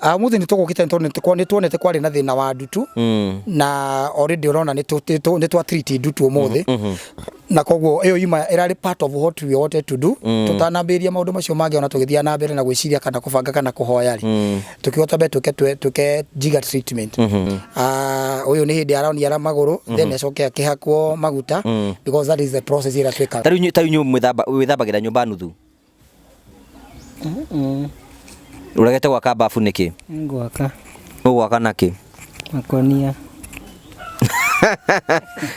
Ah, Ũmũthĩ nĩ tũgũkĩte tondũ nĩ tuonete kwarĩ na thĩna wa ndutu na already ũrona nĩ twa treat ndutu ũmũthĩ na koguo ĩyo yuma ĩrarĩ part of what we wanted to do tũtanambĩrĩria maũndũ macio mangĩ ona tũgĩthiaga na mbere na gwĩciria kana kũbanga kana kũhoya rĩ, tũkiuga twambe twĩke jiga treatment. Ah, ũyũ nĩ hĩndĩ aronia magũrũ, then acoke akĩhakwo maguta because that is the process ĩrĩa twĩkaga. Ta rĩu inyuĩ wĩthambagĩra nyũmba nuthu? Ũregete gwaka bafu nĩkĩ? Ngwaka. Ũgwaka nakĩ? Makonia.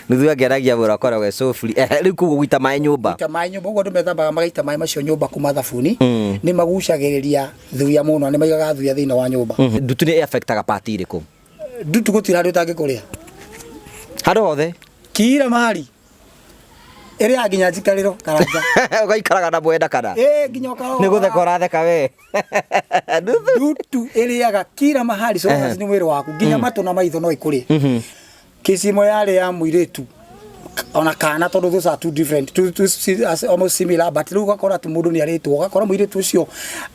Nuthu angĩaragia wĩra akoragwo e sofri. Rĩu koguo gũita maĩ nyũmba. Gũita maĩ nyũmba ũguo andũ methambaga magaita maĩ macio nyũmba kuma thabuni, nĩ magucagĩrĩria thuya mũno, nĩ maigaga thuya thĩinĩ wa nyũmba. Ndutu nĩ affectaga part ĩrĩkũ? Ndutu gũtirĩ handũ ĩtangĩkũrĩa. Handũ hothe. Kira mahali. Ĩrĩa nginya njikarĩro Karanja. Ũgaikaraga na mwenda kana? Ĩ nginya ũkarora. Nĩ gũtheka ũratheka we. Nuthu. Ndutu ĩrĩaga kila mahali, so nĩ mwĩrĩ waku nginya matũ na maitho no ĩkũrĩe. Kesi ĩmwe yarĩ ya mũirĩtu ona kana, tondũ those are two different, two almost similar, but rĩu ũgakora atĩ mũndũ nĩ arĩtwo, ũgakora mũirĩtu ũcio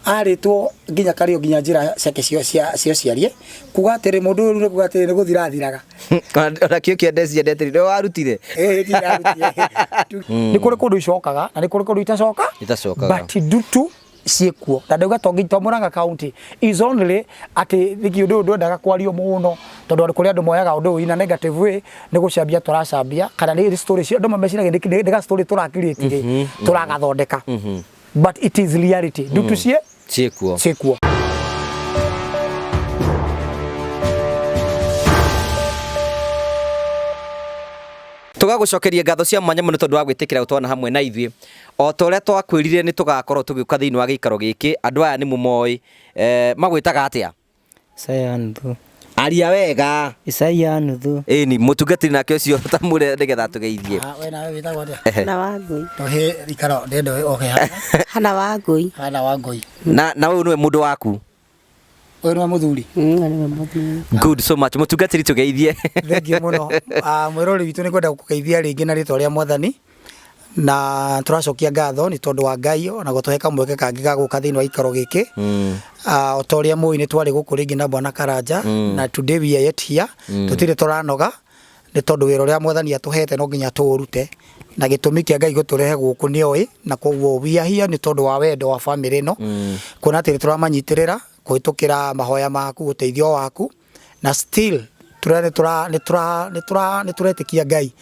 arĩtwo nginya karĩo nginya njĩra ciake cio ciarie kuga atĩrĩ mũndũ ũyũ rĩu nĩ kuga atĩrĩ nĩ gũthira athiraga. Ona kĩo kĩa ndeci endete nĩ warutire. Ĩĩ, ndirarutire. Nĩ kũrĩ kũndũ icokaga na nĩ kũrĩ kũndũ itacoka. Itacokaga. But ndutu ciĩkuo na ndauga to Murang'a County is only atĩ nĩkĩ ũndũ ũyũ ndwendaga kwario mũno, tondũ kũrĩ andũ moyaga ũndũ ũyũ in a negative way, nĩ gũcambia tũracambia kana nĩ story cio andũ mameciragia nĩ ga story tũra create rĩ tũragathondeka, but it is reality, ndutu ciĩ Ciĩkuo. Ciĩkuo. Tũgagũcokeria ngatho cia mwanya mũno tondũ wa gwĩtĩkĩra gũtwana hamwe na ithuĩ. O ta ũrĩa twakwĩrire, nĩ tũgakorwo tũgĩũka thĩinĩ wa gĩikaro gĩkĩ. Andũ aya nĩ mũmoĩ. Magwĩtaga atĩa? Isaya Nuthu. Aria wega. Isaya Nuthu. Ĩni mũtungatĩri nake ũcio tamũre nĩgetha tũgeithie. Ah, we nawe wĩtagwo atĩa? Hana wa Ngũi. Tũhĩ ikaro ndĩrenda oke haha. Hana wa Ngũi. Hana wa Ngũi. Na ũyũ nĩwe mũndũ waku? Ũyũ nĩwe mũthuri. Nĩwe mũthuri. Good so much. Mũtungatĩri, tũgeithie. Thengiũ mũno. Ah, mwĩrori witũ, nĩ kwenda gũkũgeithia rĩngĩ na rĩtwa rĩa Mwathani, na tũracokia ngatho nĩ tondũ wa Ngai ona gũtũhe kamweke kangĩ ga gũka thĩinĩ wa ikaro gĩkĩ. Ah, o ta ũrĩa mũĩ, nĩ twarĩ gũkũ rĩngĩ na Bwana Karanja, na today we are yet here. Tũtirĩ tũranoga nĩ tondũ wĩra ũrĩa Mwathani atũhete no nginya tũũrute, na gĩtũmi kĩa Ngai gũtũrehe gũkũ nĩ oĩ, na koguo we are here nĩ tondũ wa wendo wa famĩlĩ ĩno, kuona atĩ nĩ tũramanyitĩrĩra kũhĩtũkĩra mahoya maku, ũteithio waku, na still nĩ tũretĩkia Ngai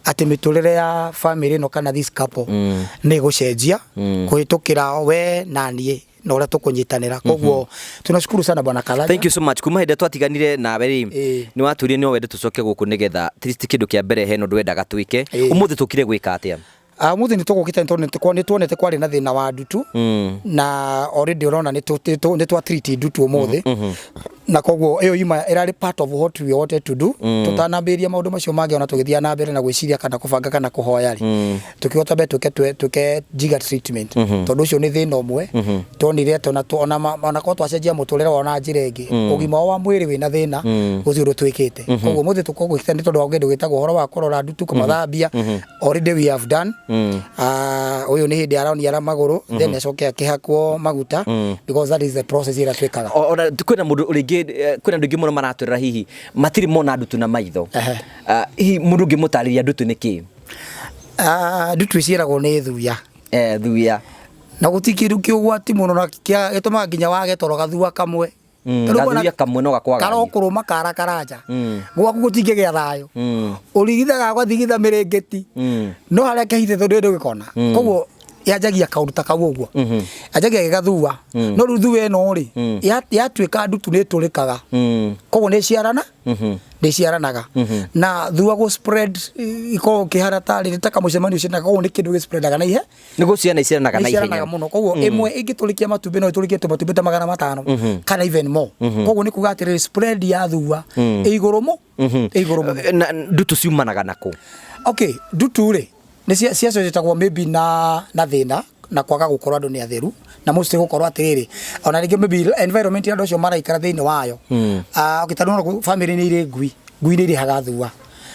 atĩ mĩtũrĩre ya famĩlĩ ĩno kana this couple nĩ ĩgũcenjia kũhĩtũkĩra we na niĩ na ũrĩa tũkũnyitanĩra. Koguo tunashukuru sana, Bwana Karanja. Thank you so much. Kuma hĩndĩ ĩrĩa twatiganire nawe rĩ, nĩ watwĩrire no wende tũcoke gũkũ nĩgetha at least kĩndũ kĩa mbere hena ũndũ wendaga twĩke. Ũmũthĩ tũkire gwĩka atĩa? Ah, ũmũthĩ nĩ tũgũkĩte tondũ nĩ tuonete kwarĩ na thĩna wa ndutu, na already ũrona nĩ twa treat ndutu ũmũthĩ, na koguo ĩyo yuma ĩrarĩ part of what we wanted to do tũtanambĩrĩria maũndũ macio mangĩ ona tũgĩthiaga na mbere na gwĩciria kana kũbanga kana kũhoya rĩ, tũkiuga twambe twĩke jiga treatment, tondũ ũcio nĩ thĩna ũmwe tuonire atĩ ona korwo twacenjia mũtũrĩre wao na njĩra ĩngĩ, ũgima wao wa mwĩrĩ wĩna thĩna, gũtirĩ ũndũ twĩkĩte. Koguo ũmũthĩ tũkũgwĩkĩte nĩ tondũ wa kĩndũ gĩtagwo ũhoro wa kũrora ndutu, kũmathambia. Already we have done. Ah, ũyũ nĩ hĩndĩ aronia magũrũ, then acoke akĩhakwo maguta because that is the process ĩrĩa twĩkaga. Ona kwĩna mũndũ rĩngĩ, kwĩna andũ aingĩ mũno maratwĩrora hihi matirĩ mona ndutu na maitho. Ah, hihi mũndũ ũngĩmũtarĩria ndutu nĩ kĩ? Ah, ndutu iciaragwo nĩ thuya. Thuya. Na gũtirĩ kĩndũ kĩ ũgwati mũno na gĩtũmaga nginya wage toro, gathua kamwe. Tarĩu Gathuya kamwe no gakwagarie. Karokũrũma kara Karanja, gwaku gũtingĩgĩa thayũ. Ũrigithaga ũgathigitha mĩrĩngĩti, no harĩa kehithĩtwo ndũĩ ndũgĩkona. Koguo yanjagia kaũndũ ta kau ũguo, yanjagia gĩgathua, no rĩu thua ĩno rĩ, yatuĩka ndutu nĩ ĩtũrĩkaga. Koguo nĩ ciarana nĩ ciaranaga na thua gũ spread ikoragwo kĩhana tarĩ nĩ ta kamũcemanio ciendaga. Koguo nĩ kĩndũ gĩ spreadaga na ihe Nĩ gũciana iciaranaga na nĩ ciaranaga ihenya mũno. Koguo ĩmwe ĩngĩtũrĩkia matumbĩ no ĩtũrĩkie tũmatumbĩ ta 500 kana even more. Koguo nĩ kuga atĩrĩrĩ, spread ya thua ĩ igũrũ ĩ igũrũ mũno. Na ndutu ciumanaga nakũ? Okay, ndutu rĩ, nĩ ciacohetagwo maybe na thĩna na kwaga gũkorwo andũ nĩ atheru, na mostly gũkorwo atĩrĩrĩ, ona rĩngĩ maybe environment ya andũ acio maraikara thĩinĩ wayo. Ah, okay, tondũ no family nĩ irĩ ngui, ngui nĩ irĩhaga thua,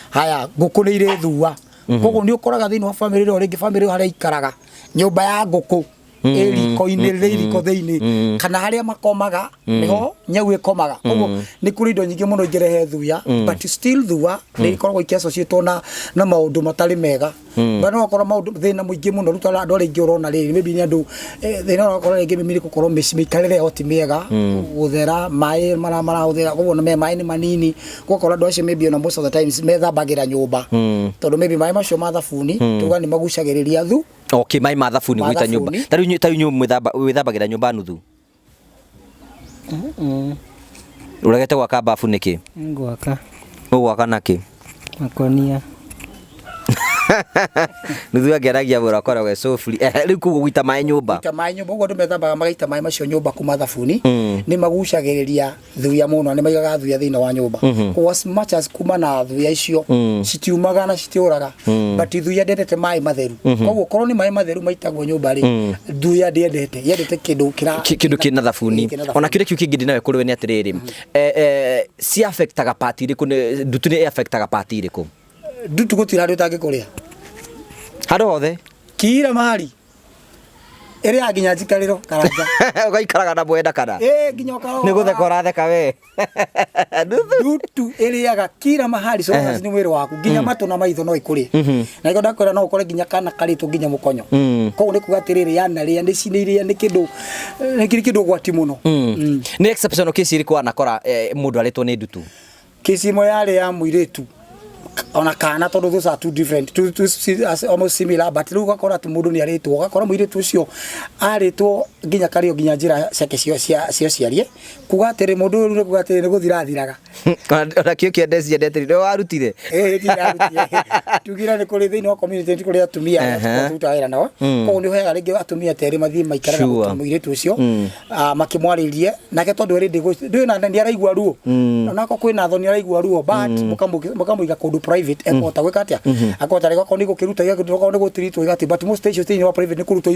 haya ngũkũ nĩ irĩ thua. Koguo nĩ ũkoraga thĩinĩ wa family ĩyo, rĩngĩ family ĩyo harĩa ikaraga nyũmba ya ngũkũ. Ĩ riko-inĩ, rĩ riko thĩinĩ kana harĩa makomaga nĩho nyau ĩkomaga. Koguo nĩ kũrĩ indo nyingĩ mũno ingĩrehe thuya, but still thua nĩ ikoragwo ikĩassociatwo na maũndũ matarĩ mega. But no ũkorwo maũndũ thĩna mũingĩ mũno rĩu ta andũ arĩa aingĩ ũrona rĩrĩ, maybe nĩ andũ thĩna ũrakora rĩngĩ maybe nĩ gũkorwo mĩciĩ mĩikarĩre yao ti mĩega, gũthera maĩ marahũthĩra, koguo me maĩ nĩ manini. Gũgakorwo andũ acio maybe ona most of the times methambagĩra nyũmba, tondũ maybe maĩ macio ma thabuni tuga nĩ magucagĩrĩria thu. Okay, maĩ ma thabuni. Ma gwita nyũmba. Thabuni. Ta rĩu wĩthambagĩra nyũmba nuthu? Ũregete gwaka bafu nĩkĩ? Ngwaka. Ũgwaka nakĩ? Makonia. Nuthu angĩaragia wĩra akoragwo e sofri. Rĩu koguo gwita maĩ nyũmba. Gũita maĩ nyũmba, ũguo andũ methambaga magaita maĩ macio nyũmba kuma thabuni, nĩ magucagĩrĩria thuya mũno, nĩ maigaga thuya thĩinĩ wa nyũmba. Koguo as much as kuma na thuya icio citiumaga na citiũraga, but thuya ndĩendete maĩ matheru. Koguo korwo nĩ maĩ matheru maitagwo nyũmba rĩ, thuya ndĩendete, yendete kĩndũ kĩra Kĩndũ kĩna thabuni. Kĩna Ona kĩũria kĩu kĩngĩ ndĩ nawe kũrĩ we nĩ atĩrĩrĩ, ci affectaga part irĩkũ? Ndutu nĩ affectaga part irĩkũ? Ndutu gũtirĩ handũ ĩtangĩkũrĩa. Handũ hothe. Kira mahali, ĩrĩa nginya njikarĩro karanja. Ũgaikaraga na mwenda kana? Ĩ, nginya ũkarora. Nĩ gũtheka ũratheka we, nuthu. Ndutu ĩrĩaga kila mahali, so as nĩ mwĩrĩ waku, nginya matũ na maitho no ĩkũrĩe. Na nĩkĩo ndakwĩra no ũkore nginya kana karĩtwo nginya mũkonyo. Koguo nĩ kuga atĩrĩrĩ, yanarĩa nĩ ci nĩ irĩa nĩ kĩndũ ũgwati mũno. Nĩ exceptional case ĩrĩkũ wanakora mũndũ arĩtwo nĩ ndutu? Kesi ĩmwe yarĩ ya mũirĩtu ona kana, tondũ those are two different, almost similar, but rĩu ũgakora atĩ mũndũ nĩ arĩtwo, ũgakora mũirĩtu ũcio arĩtwo nginya karĩo nginya njĩra ciake cia ũciarie, kuga atĩrĩ mũndũ ũyũ rĩu nĩ kuga atĩrĩ nĩ gũthira athiraga. Ona kĩo kĩa ciendete nĩ warutire. Ĩĩ, ndirarutire. Tugire nĩ kũrĩ thĩinĩ wa community nĩ kũrĩ atumia arĩa tũrutaga wĩra nao. Koguo nĩ ũheaga rĩngĩ atumia ta erĩ mathiĩ maikare na mũirĩtu ũcio, makĩmwarĩrie nake, tondũ already ndũĩ na nĩ araigua ruo, onako kwĩna thoni, araigua ruo, but mũkamũiga kũndũ private ekũhota gwĩka atĩa, akũhota rĩngĩ okorwo nĩ gũkĩruta okorwo nĩ gũtiritwo igati, but most icio thĩinĩ wa private nĩ kũrutwo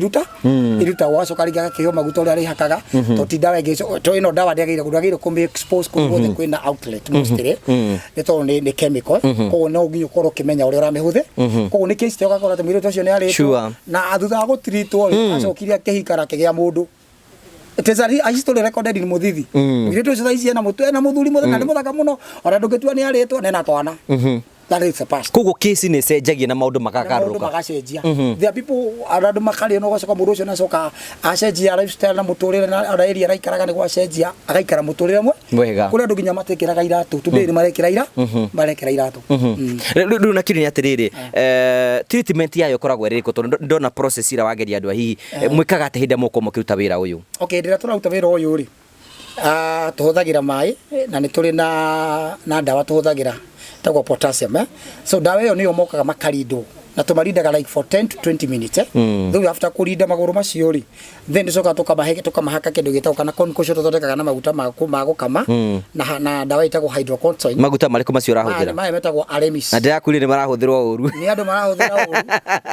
irutagwo, agacoka rĩngĩ agakĩheo maguta ũrĩa arĩhakaga, tondũ ti ndawa ĩngĩ to ĩno ndawa ndĩagĩrĩire kũmĩ expose kũndũ guothe kwĩna outlet mostly, nĩ tondũ nĩ chemical. Koguo no nginya ũkorwo ũkĩmenya ũrĩa ũramĩhũthĩra. Koguo nĩ case ũgakora atĩ mũirĩtu ũcio nĩ arĩtwo na thutha wa gũtiritwo rĩ, acokire akĩhika na akĩgĩa mũndũ. It is a history recorded in Muthithi. Mũirĩtu ũcio thaa ici ena mũtu ena mũthuri mũthaka, nĩ mũthaka mũno, ona ndũngĩtua nĩ arĩtwo, nena twana. That is the past. Koguo case nĩ ĩcenjagia na maũndũ Na maũndũ makagarũrũka. Magacenjia. There are people, andũ makarĩa no ũgacoka mũndũ ũcio nacoka acenjia lifestyle na mũtũrĩre na ona area araikaraga nĩ gwacenjia, agaikara mũtũrĩre mwe. Mwega. Kũrĩ andũ nginya matekĩraga iratũ, today nĩ marekĩra ira marekĩra iratũ. Rĩu na kĩũria nĩ atĩrĩrĩ, treatment yayo ĩkoragwo ĩrĩ ĩrĩkũ? Tondũ ndona process ira wageria andũ a hihi mwĩkaga atĩ hĩndĩ ĩrĩa mũgũkorwo mũkĩruta wĩra ũyũ? Okay, hĩndĩ ĩrĩa tũraruta wĩra ũyũ rĩ, tũhũthagĩra maĩ na nĩ tũrĩ na ndawa tũhũthagĩra ĩtagwo potassium, eh? So ndawa ĩyo nĩyo mokaga makarindwo, na tũmarindaga like for 10 to 20 minutes, eh? Rĩu after kũrinda magũrũ macio rĩ, then tũcoka tũkamahe, tũkamahaka kĩndũ gĩtagwo kana concoction tũthondekaga na maguta ma gũkama na ndawa ĩtagwo hydrocortisone. Maguta marĩkũ macio ũrahũthĩra? Maya metagwo Aremis. Na ndĩrakwĩrire nĩ marahũthĩrwo ũru. Nĩ andũ marahũthĩra ũru,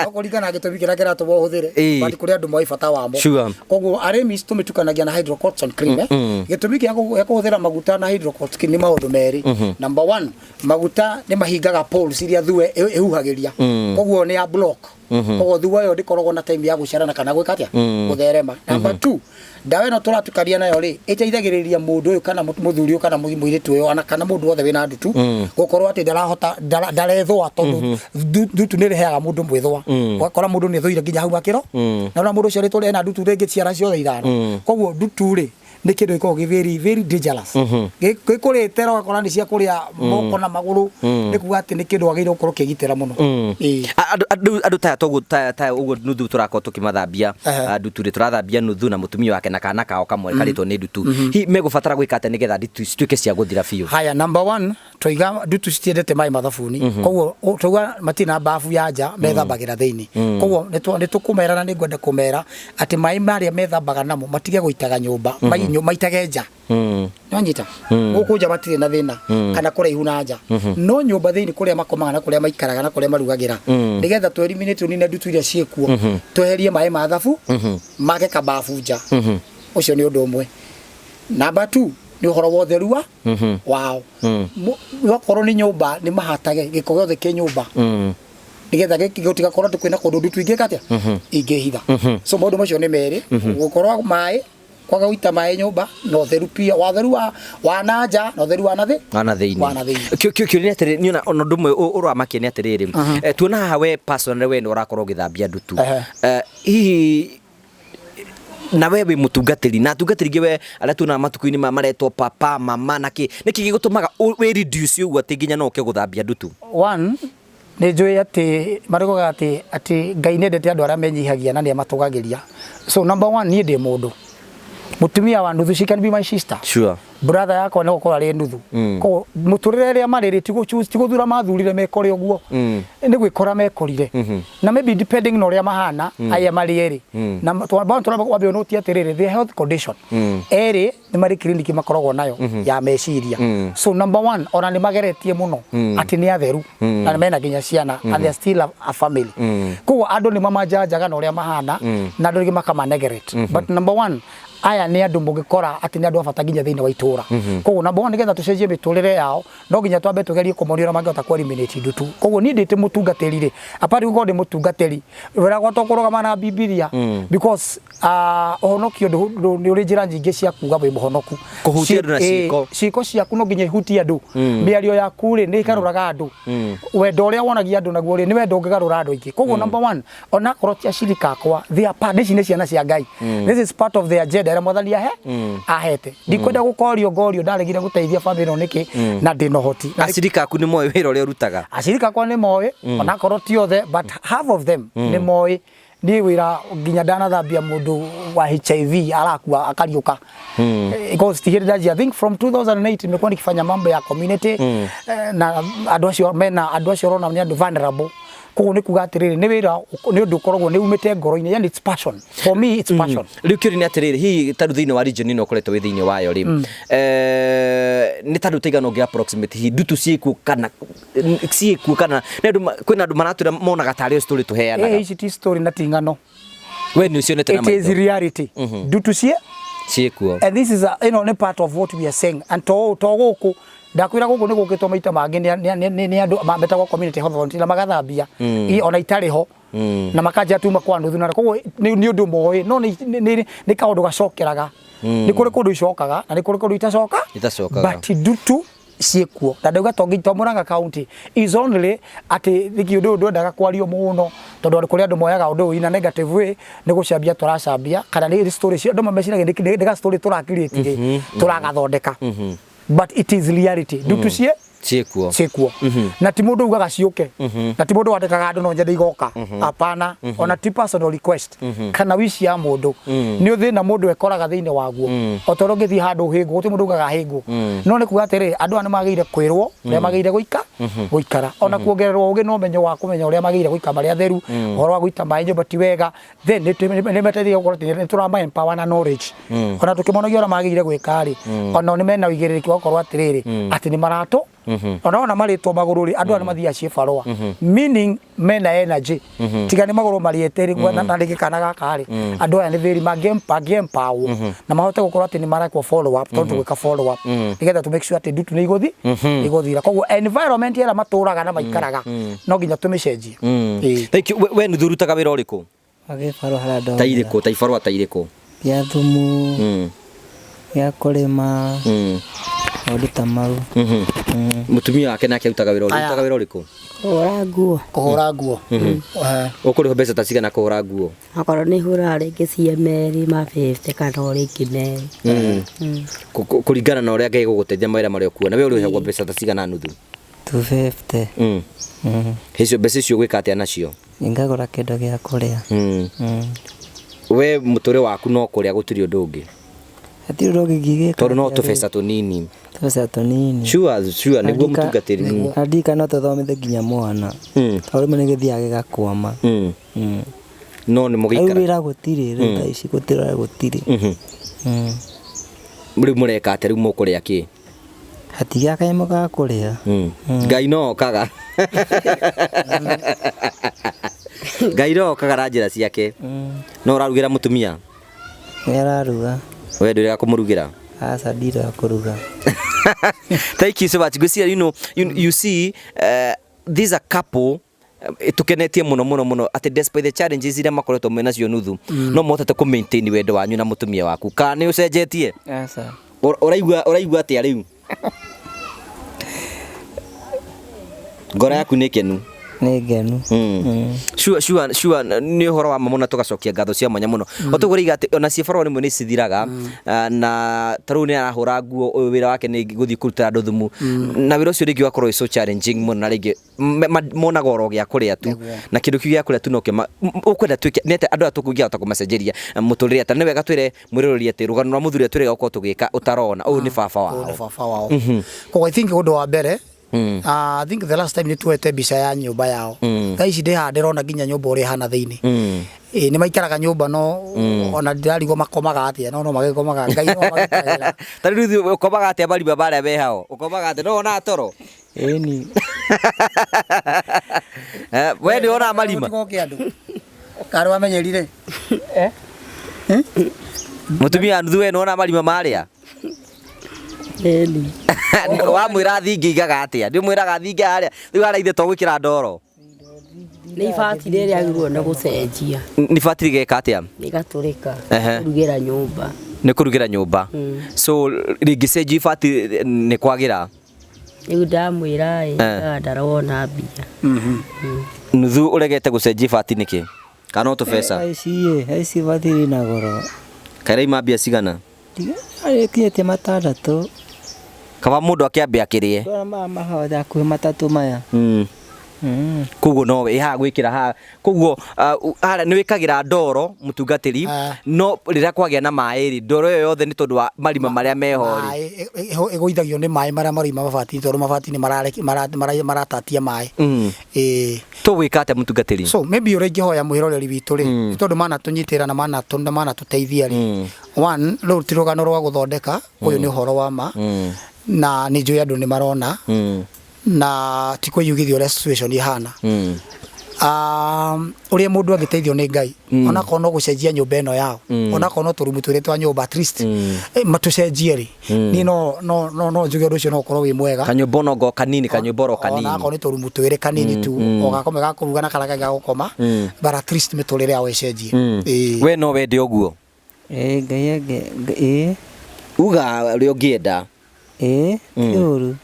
no kũringana na gĩtũmi kĩrĩa kĩratũma ũhũthĩre, but kũrĩ andũ moĩ bata wamo. Koguo Aremis tũmĩtukanagia na hydrocortisone cream, eh? Gĩtũmi gĩa kũhũthĩra maguta na hydrocortisone cream nĩ maũndũ merĩ. Number one, maguta nĩ mahingaga pores iria thue ĩhuhagĩria, koguo nĩ ya block, koguo thua ĩyo ndĩkoragwo na time ya gũciarana kana gwĩka atĩa, gũtherema. Number two, ndawa ĩno tũratukania nayo rĩ, ĩteithagĩrĩria mũndũ ũyũ kana mũthuri ũyũ kana mũirĩtu ũyũ ona kana mũndũ wothe wĩna ndutu gũkorwo atĩ ndarahota ndarethũa, tondũ ndutu nĩ ĩreheaga mũndũ mwĩthũa, ũgakora mũndũ nĩ ethũire nginya hau makĩro, na ona mũndũ ũcio rĩtũ ena ndutu rĩngĩ ciara ciothe ithano. Koguo ndutu rĩ, nĩ kĩndũ gĩkoragwo gĩ very very dangerous. Gĩkũrĩte ũgakora nĩ cia kũrĩa moko na magũrũ, nĩ kuga atĩ nĩ kĩndũ wagĩrĩirwo gũkorwo ũkĩgitĩra mũno. Ĩĩ. Andũ taya toguo taya ũguo nuthu tũrakorwo tũkĩmathambia. Ndutu rĩ, tũrathambia nuthu na mũtumia wake na kana kao kamwe karĩtwo nĩ ndutu. Hihi megũbatara gwĩka atĩa nĩgetha ndutu cituĩke cia gũthira biũ? Haya, number one, twaiga ndutu citiendete maĩ ma thabuni, koguo twauga matirĩ na bafu ya nja, methambagĩra thĩinĩ. Koguo nĩ tũkũmera na nĩ ngwenda kũmera atĩ maĩ marĩa methambaga namo matige gũitaga nyũmba, maitage nja. Nĩwanyita? Gũkũ nja matirĩ na thĩna kana kũraihu na nja, no nyũmba thĩinĩ kũrĩa makomaga na kũrĩa maikaraga na kũrĩa marugagĩra, nĩgetha tũ eliminate, tũnine ndutu iria ciĩkuo, tweherie maĩ ma thabu, make kababu nja. Ũcio nĩ ũndũ ũmwe. Number two, nĩ ũhoro wa ũtheru wa wao. Wakorwo nĩ nyũmba, nĩ mahatage gĩko gĩothe kĩ nyũmba. Nĩgetha gĩkĩ gũtigakorwo atĩ kwĩna kũndũ ndutu ingĩka atĩa, ingĩhitha. So maũndũ macio nĩ merĩ: gũkorwo maĩ, kwaga gũita maĩ nyũmba, na ũtheru pia, watheru wa na nja na ũtheru wa na thĩ. Wana thĩinĩ. Wa na thĩinĩ. Kĩũria nĩ atĩrĩrĩ, niona ona ũndũ ũmwe ũramakia nĩ atĩrĩrĩ, tuona haha we personally, we nĩ ũrakorwo ũgĩthambia ndutu. Hihi na we wĩ mũtungatĩri, na atungatĩri ingĩ we arĩa tuonaga matukũ-inĩ maya maretwo papa, mama na kĩ, nĩkĩ gĩgũtũmaga wĩ reduce ũguo atĩ nginya no ũke gũthambia ndutu? One, nĩ njũĩ atĩ marĩgoga atĩ Ngai nĩendete andũ arĩa menyihagia na nĩ amatũgagĩria. So number one, niĩ ndĩ mũndũ mũtumia wa nuthu, she can be my sister. Brother yakwa nĩ gũkorwo arĩ nuthu. Koguo mũtũrĩre ĩrĩa marĩ rĩ, ti gũthura mathurire mekore ũguo, nĩ gwĩkora mekorire, na maybe depending na ũrĩa mahana aya marĩ erĩ na twamba ũnũti atĩrĩrĩ, the health condition erĩ nĩ marĩ clinic makoragwo nayo ya meciria. So number one, ona nĩ mageretie mũno atĩ nĩ atheru na nĩ mena nginya ciana and they are still a family. Koguo andũ nĩ mamajanjaga na ũrĩa mahana na andũ rĩngĩ makamanegerate, but number one, aya nĩ andũ mũngĩkora atĩ nĩ andũ a bata nginya thĩinĩ wa itũra. Koguo number one, nĩgetha tũcenjie mĩtũrĩre yao, no nginya twambe tũgerie kũmonia ũrĩa mangĩhota kũ eliminate ndutu. Koguo niĩ ndĩte mũtungatĩri rĩ, apart gũkorwo ndĩ mũtungatĩri, wĩra wakwa to kũrũgama na Bibilia, because ũhonokio nĩ ũrĩ njĩra nyingĩ cia kuga wĩ mũhonoku. Kũhutia andũ na ciĩko. Ciĩko ciaku no nginya ihutie andũ. Mĩario yaku rĩ, nĩ ĩgarũraga andũ. Wendo ũrĩa wonagia andũ naguo rĩ, nĩ wendo ũngĩgarũra andũ aingĩ. Koguo number one, onakorwo ti acirika akwa, they are part, ici nĩ ciana cia Ngai. This is part of the agenda ĩrĩa Mwathani ahete. Ndikwenda gũkorio ngorio ndaregire gũteithia family ĩno nĩkĩ na ndĩna ũhoti. Na Acirika aku nĩ moĩ wĩra ũrĩa ũrutaga? Acirika akwa nĩ moĩ, onakorwo ti othe, but half of them nĩ moĩ. Niĩ wĩra nginya ndanathambia mũndũ wa HIV arakua akariũka. Because ti hĩndĩ ndanjia, I think from 2008 nimekuwa nikifanya mambo ya community, na andũ acio mena, andũ acio ũrona nĩ andũ vulnerable. Koguo nĩ kuga atĩrĩrĩ, nĩ wĩra, nĩ ũndũ ũkoragwo nĩ umĩte ngoro-inĩ, yani it's passion for me, it's passion. Rĩu kĩũria nĩ atĩrĩrĩ, hihi tarĩu thĩinĩ wa region ĩno ũkoretwo wĩ thĩinĩ wayo rĩ, nĩ ta andũ taigana ũngĩ approximate hihi ndutu ciĩkuo, kana nĩ andũ kwĩna andũ maratwĩra monaga tarĩ o story tũheanaga? Ici ti story na ti ng'ano. We nĩ ũcionete na It is maitho? reality, ndutu cie Ciĩkuo. And this is a, nĩ part of what we are saying, and to gũkũ ndakwĩra, gũkũ nĩ gũkĩtwo maita mangĩ nĩ andũ metagwo community health volunteer na magathambia ona itarĩ ho na makanjia tuma kwa nuthu, na koguo nĩ ũndũ moĩ, no nĩ kaũndũ gacokeraga. Nĩ kũrĩ kũndũ icokaga na nĩ kũrĩ kũndũ itacoka. Itacokaga. But ndutu ciĩkuo, na ndauga to Murang'a County is only atĩ nĩkĩ ũndũ ũyũ ndwendaga kwario mũno, tondũ kũrĩ andũ moyaga ũndũ ũyũ in a negative way, nĩ gũcambia tũracambia, kana nĩ story cio andũ mameciragia nĩ ga story tũrakirĩti rĩ, tũragathondeka, but it is reality, ndutu cie Ciĩkuo. Ciĩkuo, na ti mũndũ ugaga ciũke, na ti mũndũ wandĩkaga andũ no nyende igoka, hapana, ona ti personal request kana wish ya mũndũ. Nĩ thĩna mũndũ ekoraga thĩinĩ waguo, o ta ũrĩa ũngĩthiĩ handũ hĩngwo, gũtirĩ mũndũ ugaga hĩngwo, no nĩ kuga atĩrĩ, andũ aya nĩ magĩrĩire kwĩrwo ũrĩa magĩrĩire gũikara, ona kuongererwo ũgĩ na ũmenyo wa kũmenya ũrĩa magĩrĩire gũikara marĩ atheru. Ũhoro wa gũita maĩ nyũmba ti wega, then nĩ mateithagia gũkorwo atĩ nĩ tũrama empower na knowledge, ona tũkĩmonagia ũrĩa magĩrĩire gwĩka rĩ, ona nĩ mena ũigĩrĩrĩki wa gũkorwo atĩrĩrĩ, atĩ nĩ maratũ ona marĩtwo magũrũ rĩ, andũ aya nĩ mathiaga ciĩbarũa, meaning mena energy, tiga nĩ magũrũ marĩte rĩ, na rĩngĩ kana gaka rĩ, andũ aya nĩ very mangĩ-empowerwo na mahote gũkorwo atĩ nĩ marekwo follow up, tondũ tũgwĩka follow up nĩgetha tũ make sure atĩ ndutu nĩ igũthira. Koguo environment ĩrĩa matũraga na maikaraga no nginya tũmĩcenjie. Ĩĩ. Thank you. We nuthu ũrutaga wĩra ũrĩkũ? Agĩbarũa harĩa Ta irĩkũ, ta ibarũa ta irĩkũ? Gĩa thumu, gĩa kũrĩma, maũndũ ta mau. Mũtumia wake nake arutaga wĩra ũrĩkũ? Aya. Ũrutaga wĩra ũrĩkũ? Kũhũra nguo. Kũhũra nguo. Ũkũrĩhwo mbeca ta cigana kũhũra nguo? Okorwo nĩ hũraga rĩngĩ cia merĩ ma 50 kana o rĩngĩ merĩ. Kũringana na ũrĩa Ngai egũgũteithia mawĩra marĩa ũkuona. We ũrĩhagwo mbeca ta cigana nuthu? 250. Icio mbeca icio ũgwĩka atĩa nacio? Ngagũra kĩndũ gĩa kũrĩa. We mũtũrĩre waku no kũrĩa, gũtirĩ ũndũ ũngĩ? Hatirĩ ũndũ ũngĩ ingĩgĩka. Tondũ no tũbeca tũnini. Tũbeca tũnini. Sure, nĩguo mũtungatĩri. Na ndika no tũthomithie nginya mwana, tondũ rĩmwe nĩ gĩthiaga gĩgakwama. No nĩ Rĩu mũgĩikara. Wĩra gũtirĩ rĩu thaa ici, gũtirĩ, gũtirĩ. Rĩu mũreka atĩa? Rĩu mũkũrĩa kĩ? Hatigĩa kanyamũ ga kũrĩa. Ngai no okaga, Ngai no okaga na njĩra ciake. No ũrarugĩra mũtumia? Nĩ araruga. We ndũrĩga kũmũrugĩra? Aca, ndirega kũruga. Thank you so much. Ngwĩciria you see, these are couple. Itukenetie muno muno muno ati despite the challenges iria makoretwo mena cio nuthu, no mohotete ku maintain wendo wanyu na mutumia waku. Ka ni ucenjetie? Aca. Uraigua atia riu? Ngoro yaku nĩ kenu? Nĩ ngenu. Sure, sure, sure. Nĩ ũhoro wa ma mũno, tũgacokia ngatho cia mwanya mũno. O tũguo rĩiga atĩ ona ciĩbarũa rĩmwe nĩ cithiraga, na ta rĩu nĩ arahũra nguo, ũyũ wĩra wake nĩ gũthiĩ kũrutĩra andũ thumu, na wĩra ũcio rĩngĩ ũgakorwo wĩ so challenging mũno, na rĩngĩ monaga oro gĩa kũrĩa tu, na kĩndũ kĩu gĩa kũrĩa tu nokĩo ũkwenda tuĩke nĩ atĩ andũ aya tũkũngĩhota kũmacenjeria mũtũrĩre atĩa. Nĩ wega twĩre mwĩroreri atĩ rũgano rwa mũthuri ũrĩa twĩrĩga gũkorwo tũgĩka ũtarona, ũyũ nĩ baba Ũyũ nĩ wao. Baba wao. Koguo I think ũndũ wa mbere, I think the last time nĩ tuoete mbica ya nyũmba yao. Thaa ici ndĩ haha ndĩrona nginya nyũmba ũrĩa ĩhana thĩinĩ. Ĩ nĩ maikaraga nyũmba, no ona ndĩrarigwo makomaga atĩa, no magĩkomaga, Ngai no magitagĩra. Ta rĩu ithuĩ ũkomaga atĩa? Marima marĩa me hao ũkomaga atĩa? No wonaga toro? Ĩni. We nĩ wonaga marima? Gũtigoke andũ karĩ wamenyerire. Mũtumia wa nuthu, we nĩ wonaga marima marĩa? Ĩni. Wamwĩra thingi igaga atĩa? Nĩ ũmwĩraga thingi harĩa rĩu harĩa ithe to gwĩkĩra ndoro? Nĩ ibati rĩrĩa rĩagĩrĩirwo nĩ gũcenjia. Nĩ ibati rĩgeka atĩa? Rĩgatũrĩka. Kũrugĩra nyũmba. Nĩ kũrugĩra nyũmba. So rĩngĩcenjio ibati nĩ kwagĩra? Rĩu ndamwĩra ĩ, ndarona mbia. Nuthu, ũregete gũcenjia ibati nĩkĩ? Kana no tũbeca? Ici ĩ, ici ibati rĩna goro. Kairaima mbia cigana? Rĩkinyĩtie 6. Kaba mũndũ akĩambe akĩrĩe. Ndona maya mahoya hakuhĩ 3 maya. Koguo no ĩ haha gwĩkĩra haha, koguo harĩa nĩ wĩkagĩra ndoro mũtungatĩri? No rĩrĩa kwagĩa na maĩ rĩ, ndoro ĩyo yothe nĩ tondũ wa marima marĩa meho rĩ? Maĩ ĩgũithagio nĩ maĩ marĩa marauma mabati, tondũ mabati nĩ maratatia maĩ. Ĩĩ. Tũgwĩka atĩa, mũtungatĩri? So maybe ũrĩa ingĩhoya mwĩroreri witũ rĩ, nĩ tondũ manatũnyitĩra na manatũteithia rĩ, one, rũrũ ti rũgano rwa gũthondeka, ũyũ nĩ ũhoro wa ma, na nĩ njũĩ andũ nĩ marona, na ti kwĩyugithia ũrĩa situation ihana. Ũrĩa mũndũ angĩteithio nĩ Ngai, onakorwo no gũcenjia nyũmba ĩno yao, onakorwo no tũrumu twĩrĩ twa nyũmba, at least matũcenjie rĩ, niĩ no njuge ũndũ ũcio no ũkorwo wĩ mwega. Kanyũmba onongo kanini, kanyũmba oro kanini. Onakorwo nĩ tũrumu twĩrĩ kanini tu, o gakome ga kũruga na karĩa kangĩ ga gũkoma, but at least mĩtũrĩre yao ĩcenjie. Ĩĩ. We no wende ũguo? Ĩĩ, Ngai angĩ ĩĩ. Uga ũrĩa ũngĩenda. Ĩĩ, ti ũru.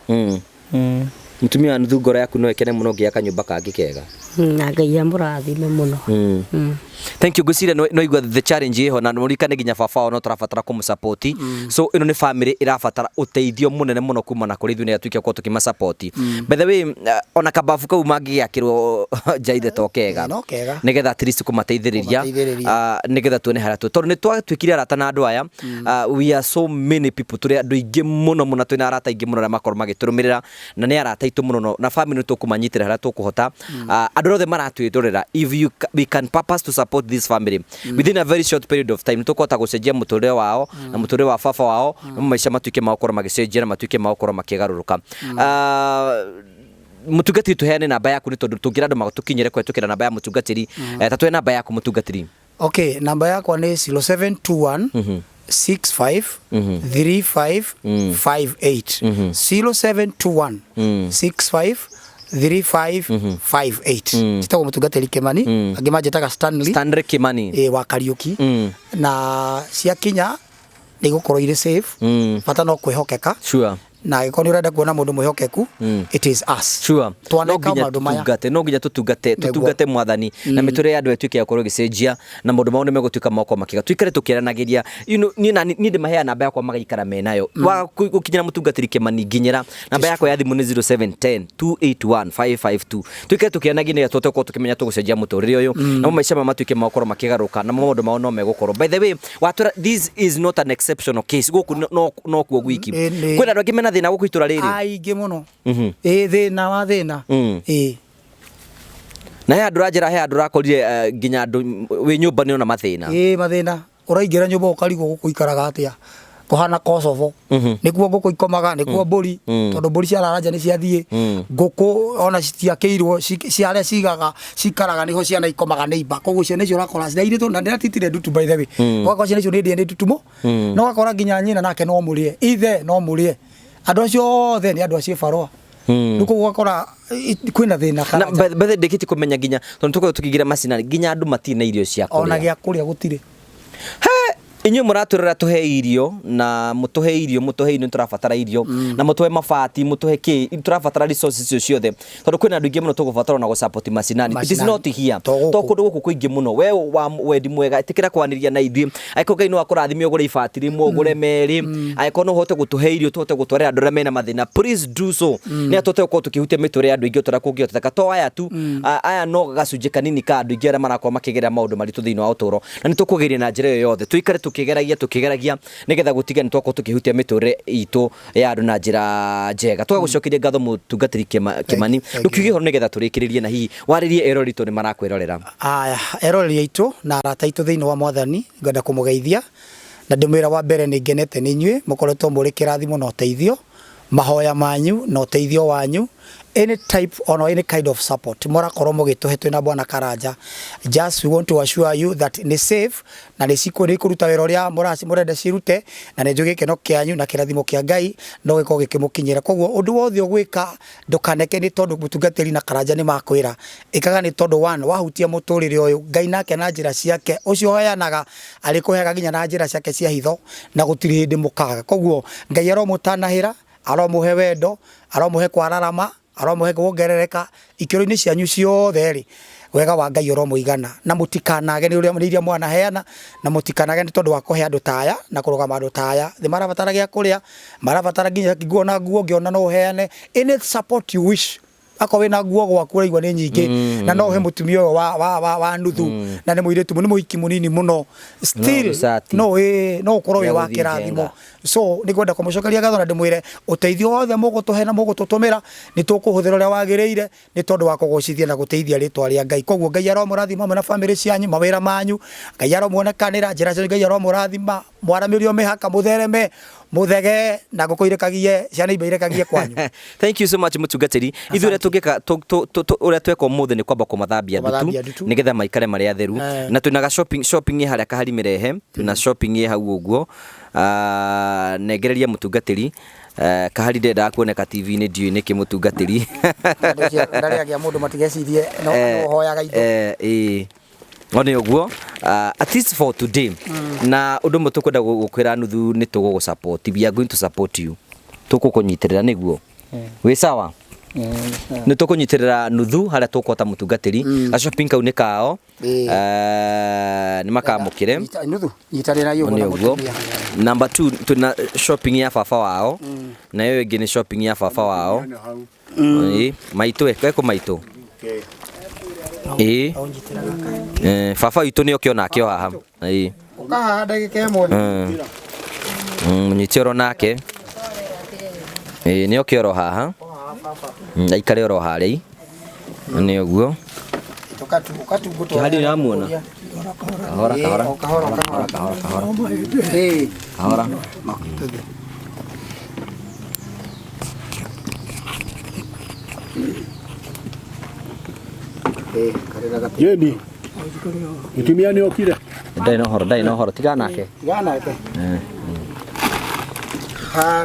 Mũtumia wa nuthu, ngoro yaku no ĩkene mũno ũngĩaka nyũmba kangĩ kega? Na Ngai amũrathime mũno. Thank you. Ngwĩciria no igua the challenge ĩho, na mũririkane nginya baba wao no tũrabatara kũmũsupport. So ĩno nĩ family ĩrabatara ũteithio mũnene mũno kuma na kũrĩ ithuĩ nĩgetha tuĩke gũkorwo tũkĩmasupport. By the way, ona kababu kau mangĩgĩakĩrwo nja ithe to kega? No kega. Nĩgetha at least kũmateithĩrĩria. Kũmateithĩrĩria. Nĩgetha tuone harĩa tondũ nĩ twatuĩkire arata na andũ aya. We are so many people, tũrĩ andũ aingĩ mũno mũno, twĩna arata aingĩ mũno arĩa makorwo magĩtũrũmĩrĩra, na nĩ arata aitũ mũno, na family nĩ tũkũmanyitĩra harĩa tũkũhota. Andũ othe maratwĩrorera, if you we can purpose to support this family within a very short period of time, nĩ tũkũhota gũcenjia mũtũrĩre wao na mũtũrĩre wa baba wao, na maica matuĩke ma gũkorwo magĩcenjia na matuĩke ma gũkorwo makĩgarũrũka. Mũtungatĩri, tũheane namba yaku, nĩ tondũ tũngĩra andũ matũkinyĩre kũhetũkĩra namba ya mũtungatĩri. Ta tũhe namba yaku, mũtungatĩri. Okay, namba yakwa nĩ 0721 65 35 58, 0721 65 35 58. Njĩtagwo mũtungatĩri Kimani, angĩ manjĩtaga Stanley. Stanley Kimani. Ĩ, wa Kariuki. Na ciakinya nĩ igũkorwo irĩ safe. Bata no kwĩhokeka. Na angĩkorwo nĩ ũrenda kuona mũndũ mwĩhokeku, it is us. Twaneka No nginya maũndũ maya. Tũtungate, no nginya tũtungate, tũtungate mwathani na mĩtũrĩre ya andũ ĩtuĩke ya gũkorwo ĩgĩcenjia, na maũndũ mao nĩ megũtuĩka moko makĩga tuikare tũkĩaranagĩria. Niĩ na niĩ ndĩmaheaga namba yakwa magaikara menayo. Waga gũkinyĩra mũtungatĩri Kimani, nginyĩra namba yakwa ya thimũ nĩ 0710 281 552. Tuikare tũkĩaranagĩria nĩgetha tũhote gũkorwo tũkĩmenya tũgũcenjia mũtũrĩre ũyũ, namo maica maya matuĩke ma gũkorwo makĩgarũrũka, namo maũndũ mao no megũkorwo. By the way, watwĩra this is not an exceptional case, gũkũ no kuo gwiki? Kwĩna andũ angĩ mena thĩna gũkũ itũra rĩrĩ? Aingĩ mũno. Ĩ, thĩna wa thĩna. Ĩ. Na he andũ ũranjĩra, he andũ ũrakorire, nginya andũ wĩ nyũmba nĩ ona mathĩna? Ĩ, mathĩna. Ũraingĩra nyũmba ũkarigwo gũkũ ikaraga atĩa, kũhana Kosovo. Nĩkuo ngũkũ ikomaga, nĩkuo mbũri, tondũ mbũri ciarara nja nĩ ciathiĩ. Ngũkũ ona citiakĩirwo harĩa cigaga cikaraga, nĩho ciana ikomaga nĩ imba. Koguo ciana icio ũrakora cirairĩtwo na ndĩratitire ndutu, by the way. Ũgakora ciana icio nĩ ndĩe nĩ ndutumo, na ũgakora nginya nyina nake no mũrĩe, ithe no mũrĩe, andũ acio othe nĩ andũ a ciĩbarũa. Rĩu koguo ũgakora kwĩna thĩna Na Karanja. bethe ndĩkĩtie kũmenya nginya tondũ tũkoragwo tũkĩingĩra macinani nginya andũ matirĩ na irio cia Ona kũrĩa. gĩa kũrĩa gũtirĩ. He, inyuĩ mũratwĩrora tũhe irio na mũtũhe irio, mũtũhe irio, nĩtũrabatara irio na mũtũhe mabati, mũtũhe kĩ, tũrabatara resources icio ciothe tondũ kwĩna andũ aingĩ mũno tũgũbatara ona gũ-support macinani. It is Macinani. not here. To gũkũ. To kũndũ gũkũ kũingĩ mũno. We wa wendi mwega ĩtĩkĩra kwanĩria na ithuĩ. Angĩkorwo Ngai no akũrathime ũgũre ibati rĩmwe, ũgũre merĩ, angĩkorwo no ũhote gũtũhe irio tũhote gũtwarĩra andũ arĩa mena mathĩna, please do so. Nĩ tũhote gũkorwo tũkĩhutia mĩtũrĩre ya andũ aingĩ o ta ũrĩa kũngĩhoteka. To aya tu, aya no gacunjĩ kanini ka andũ aingĩ arĩa marakorwo makĩgerera maũndũ maritũ thĩinĩ wa ũtũũro, na nĩ tũkũgeria na njĩra ĩyo yothe tũikare tũkĩgeragia tũkĩgeragia nĩgetha gũtiga nĩ twakorwo tũkĩhutia mĩtũrĩre itũ ya andũ na njĩra njega. Tũgagũcokeria ngatho mũtungatĩri Kĩmani, Thank you. ndũkiuge ũhoro nĩgetha tũrĩkĩrĩrie na hihi warĩrie eroreri tondũ nĩ marakwĩrorera. Aya, eroreri aitũ na arata aitũ thĩinĩ wa Mwathani, ngwenda kũmũgeithia na ndĩmwĩra wa mbere nĩ ngenete nĩ inyuĩ mũkoretwo mũrĩ kĩrathimo na ũteithio, mahoya manyu na ũteithio wanyu, any type or any kind of support mũrakorwo mũgĩtũhe twĩna Bwana Karanja. Just we want to assure you that nĩ safe na nĩ cikũruta wĩra ũrĩa mũrenda cirute, na nĩ njũĩ gĩkeno kĩanyu na kĩrathimo kĩa Ngai no gĩkorwo gĩkĩmũkinyĩra. Koguo ũndũ wothe ũgwĩka ndũkaneke nĩ tondũ mũtungatĩri na Karanja nĩ makwĩra, ĩkaga nĩ tondũ one wahutia mũtũrĩre ũyũ Ngai nake na njĩra ciake ũcio ũheanaga arĩkũheaga nginya na njĩra ciake cia hitho na gũtirĩ hĩndĩ mũkaga. Koguo Ngai aromũtanahĩra, aromũhe wendo, aromũhe kwararama, aromũhe kuongerereka ikĩro-inĩ cianyu ciothe rĩ, wega wa Ngai ũromũigana na mũtikanage nĩ ũrĩa nĩ iria mwanaheana, na mũtikanage nĩ tondũ wa kũhe andũ ta aya na kũrũgama andũ ta aya. Thĩ marabatara gĩa kũrĩa, marabatara nginya nguo na nguo ũngĩona no ũheane any support you wish. Akorwo wĩna nguo gwaku ũraigua nĩ nyingĩ na no ũhe mũtumia ũyũ wa nuthu na nĩ mũirĩtu nĩ mũhiki mũnini mũno still gĩcati. no no ũkorwo wĩ Gĩa wa gũthiĩ kĩrathimo. njenga. So nĩ ngwenda kũmũcokeria ngatho na ndĩmwĩre ũteithio wothe mũgũtũhe na mũgũtũtũmĩra nĩ tũkũhũthĩra ũrĩa wagĩrĩire nĩ tondũ wa kũgocithia na gũteithia rĩtwa rĩa Ngai. Koguo Ngai aromũrathima hamwe na bamĩrĩ cianyu, mawĩra manyu, Ngai aromuonekanĩra njĩra cianyu, Ngai aromũrathima, mwaramĩrio mĩhaka, mũthereme, mũthege na ngũkũ irekagie, ciana imwe irekagie kwanyu. Thank you so much mũtungatĩri. Ithuĩ ũrĩa tũngĩka ũrĩa tweka ũmũthĩ nĩ kwamba kũmathambia Kũmathambia ndutu ndutu. nĩgetha maikare marĩ atheru. Na twĩna ga shopping shopping ĩ harĩa kahari mĩrehe, twĩna shopping ĩ hau ũguo. Nengereria mũtungatĩri. Kahari ndendaga kuoneka TV-inĩ ndiũĩ nĩkĩ mũtungatĩri. Ndarĩagia mũndũ matigecirie no ũhoyaga indo. Ĩĩ. No nĩ ũguo, at least for today. Na ũndũ ũmwe tũkwenda gũkwĩra nuthu nĩ tũgũgũ support. We are going to support you. Tũgũkũnyitĩrĩra nĩguo. Wĩ sawa? Nĩ tũkũnyitĩrĩra nuthu harĩa tũkũhota mũtungatĩri. Ga shopping kau nĩ kao. Nĩ makamũkĩre. Nuthu nyitanĩra ũguo Nĩ na ũguo. mũtumia. Number 2 twĩna shopping ya baba wao. Na ĩyo ĩngĩ nĩ shopping ya baba wao. Ĩĩ, maitũ ekũ maitũ. Ĩĩ. Baba witũ nĩ oke onake o haha. Ĩĩ. Ũka haha ndagĩka ĩmwe. Mũnyite oro nake. Ĩĩ, nĩ oke oro haha. Aikare oro harĩa. Nĩ ũguo. Kĩhari nĩ ũramuona? Kahora, kahora. Kahora, kahora, kahora, kahora. Ĩĩ. Kahora. Jeni, mũtumia nĩ okire. Ndarĩ na ũhoro, ndarĩ na ũhoro. Tigana nake. Tigana nake.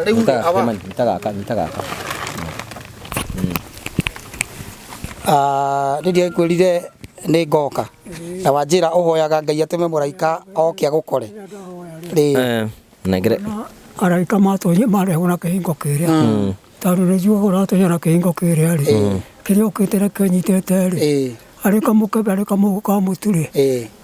Rĩu awa Nyita gaka, nyita gaka. Rĩrĩa ngwĩrire nĩ ngoka na wanjĩra ũhoyaga Ngai atũme mũraika oke agũkore. Rĩ. Nengere. Araika matonye marehwo na kĩhingo kĩrĩa tondũ nĩ njugaga ũratonya na kĩhingo kĩrĩa rĩ kĩrĩa ũkĩte nakĩo nyitĩte rĩ arĩ kamũkebe arĩ kamũhuko ka mũtu rĩ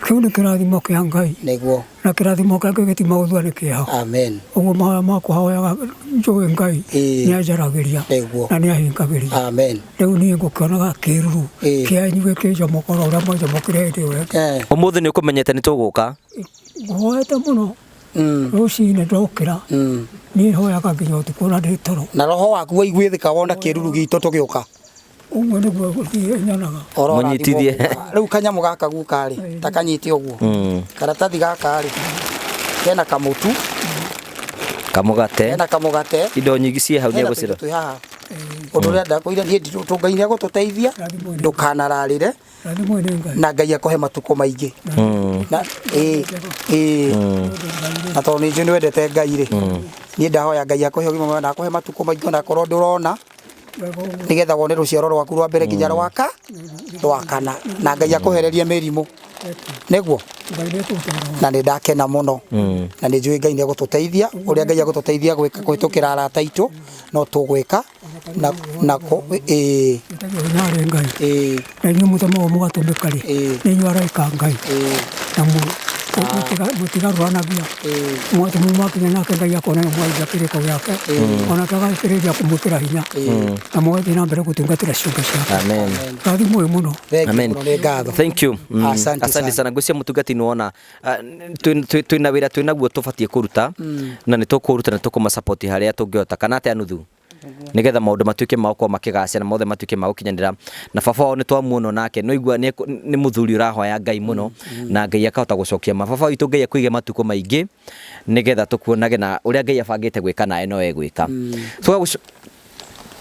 kĩu nĩ kĩrathimo kĩa Ngai nĩguo na kĩrathimo kĩa Ngai gĩtiuma gũthua nĩ kĩeha. Amen. Ũguo mahoya makwa hoyaga njũĩ Ngai nĩ anjaragĩria na nĩ ahingagĩria. Amen. Rĩu niĩ ngũkĩonaga kĩruru kĩanyu gĩkĩnjomokora ũrĩa mwanjomokire hĩndĩ ĩyo ĩngĩ. Ũmũthĩ nĩ ũkũmenyete nĩ tũgũka. Ngũhoete mũno rũcinĩ ndokĩra niĩ hoyaga nginya ũtukũ na ndĩ toro. Na roho waku waiguĩthĩka wona kĩruru gitũ tũgĩũka. Ũguo nĩguo gũthiĩ nyonaga. Mũnyitithie. Rĩu kanyamũ gaka guka rĩ ta kanyite ũguo. Karatathi gaka rĩ kena kamũtu, Kamũgate. kena kamũgate. Indo nyingĩ ciĩ hau nĩ Hena egũcira. tũindo twĩ haha. Ũndũ ũrĩa ndakwĩire niĩ Ngai nĩ egũtũteithia ndũkanararĩre na Ngai akũhe matukũ maingĩ. Na ĩĩ ĩĩ na tondũ nĩ njũĩ nĩ wendete Ngai rĩ niĩ ndahoya Ngai akũhe ũgima mwega na akũhe matukũ maingĩ ona akorwo ndũrona Nĩgetha wone rũciaro rwaku rwa mbere nginya rwaka rwa kana, na Ngai akũhererie mĩrimũ, nĩguo. Ngai nĩ ekũrutana. Na nĩ ndakena mũno, na nĩ njũĩ Ngai nĩ egũtũteithia. Ũrĩa Ngai egũtũteithia gwĩka kũhĩtũkĩra arata aitũ no tũgwĩka na ĩĩ. Ĩtagio hinya harĩ Ngai. Ĩĩ. Na inyuĩ mũtũmago mũgatũmĩka rĩ, nĩ inyuĩ araika a Ngai, na mũtigarũranagia. Mwatũmwo mwakinya nake Ngai akona nĩ mwaigua kĩrĩko gĩake, onake agakĩrĩria kũmwĩkĩra hinya na mũgathiĩ na mbere gũtungatĩra ciũmbe ciake. Amen. Rathimwo mũno. Thengiũ Amen. mũno, nĩ ngatho. Thank you. Asante Asante sana. sana. Ngwĩciria mũtungati nĩ wona twĩna wĩra twĩnaguo tũbatiĩ kũruta, na nĩ tũkũruta na tũkũma support harĩa tũngĩhota, kana atĩa nuthu, nigetha maũndũ matuĩke ma gũkorwo makĩgacĩra na mothe matuĩke ma gũkinyanĩra. Na baba wao nĩ twamuona nake no igua nĩ mũthuri ũrahoya Ngai mũno, na Ngai akahota gũcokia ma. Baba witũ, Ngai akũige matukũ maingĩ nigetha tũkuonage, na ũrĩa Ngai abangĩte gwĩka nawe no egwĩka.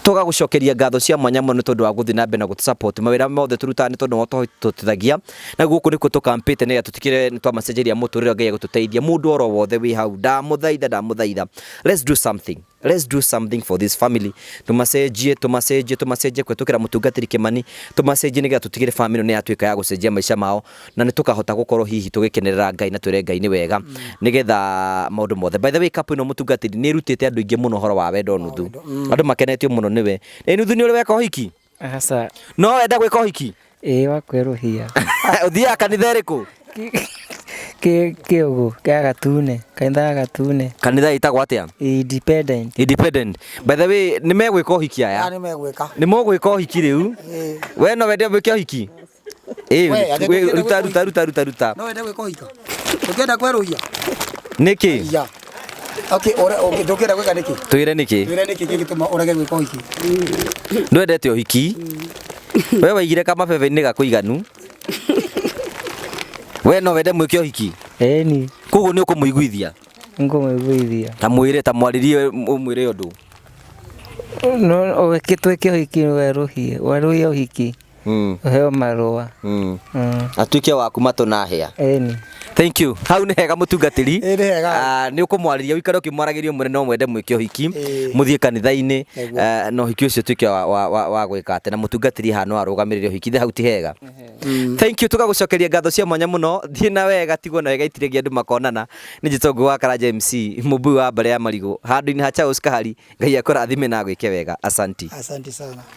Tũgagũcokeria ngatho cia mwanya mũno nĩ tondũ wa gũthiĩ na mbere na gũtũ-support mawĩra mothe tũrutaga, nĩ tondũ tũtũteithagia. Na gũkũ nĩkuo tũkampĩte nĩgetha tũtikĩre nĩ twamacenjeria mũtũrĩre. Ngai agũtũteithia. Mũndũ oro wothe wĩ hau, ndamũthaitha, ndamũthaitha, let's do something, let's do something for this family. Tũmacenjie, tũmacenjie, tũmacenjie kũhetũkĩra mũtungatĩri Kĩmani, tũmacenjie nĩgetha tũtigĩre family nĩ yatuĩka ya gũcenjia maica mao, na nĩ tũkahota gũkorwo hihi tũgĩkenerera Ngai na twĩre Ngai nĩ wega, nĩgetha maũndũ mothe. By the way, couple ĩno, mũtungatĩri, nĩ ĩrutĩte andũ aingĩ mũno ũhoro wa wendo. Nuthu andũ makenetio mũno nĩwe. Ĩ nuthu, nĩ ũrĩ weka ũhiki? Aca. No wenda gwĩka ũhiki? Ĩĩ, wa kwerũhia. Ũthiaga kanitha ĩrĩkũ? Kĩũgũ kĩa Gatune, kanitha ya Gatune. Kanitha ĩtagwo atĩa? Independent. Independent. By the way, nĩ megwĩka ũhiki aya. Aya nĩ megwĩka. Nĩ mũgwĩka ũhiki rĩu? We no wende gwĩka ũhiki? Ĩ. We, atĩ we, tũngĩenda ruta gwĩka ruta ruta ruta ruta. No wende gwĩka ũhiki? Ũngĩenda kwerũhia? Nĩkĩ? Ya. Okay, ore okay, ndũngĩenda gwĩka nĩkĩ? Twĩre nĩkĩ. Twĩre nĩkĩ kĩngĩtũma ũrege gwĩka ũhiki. Ndwendete ũhiki we, waigire kamabebe-inĩ gakũiganu. We no wende mwĩke ũhiki? Ĩni. Koguo nĩ ũkũmũiguithia? Ngũmũiguithia. Ta mwĩre, ta mwarĩrie, ũmwĩre ũndũ. No twĩke ũhiki, werũhie, werũhie ũhiki, ũheo marũa. Atuĩke waku matũ na hĩa. Ĩni. Thank you. Hau nĩ hega, mũtungatĩri. Ĩ, nĩ hega. Ah, nĩ ũkũmwarĩria, ũikare ũkĩmwaragĩria, ũmwĩre no mwende mwĩke ũhiki, Ĩ. mũthiĩ kanitha-inĩ. Nĩguo. Na ũhiki ũcio ũtuĩke wa gwĩka atĩ na mũtungatĩri haha no arũgamĩrĩre ũhiki. Ithe hau ti hega? Thank you. Tũgagũcokeria ngatho cia mwanya mũno. Thiĩ na wega, tigwo na wega, itiregia andũ makonana. Nĩ njĩtwo Ngũgĩ wa Karanja MC, mũmbui wa mbarĩ ya marigũ handũ-inĩ ha Charles Kahari. Ngai akũrathime na agwĩke wega. Asanti. Asante sana.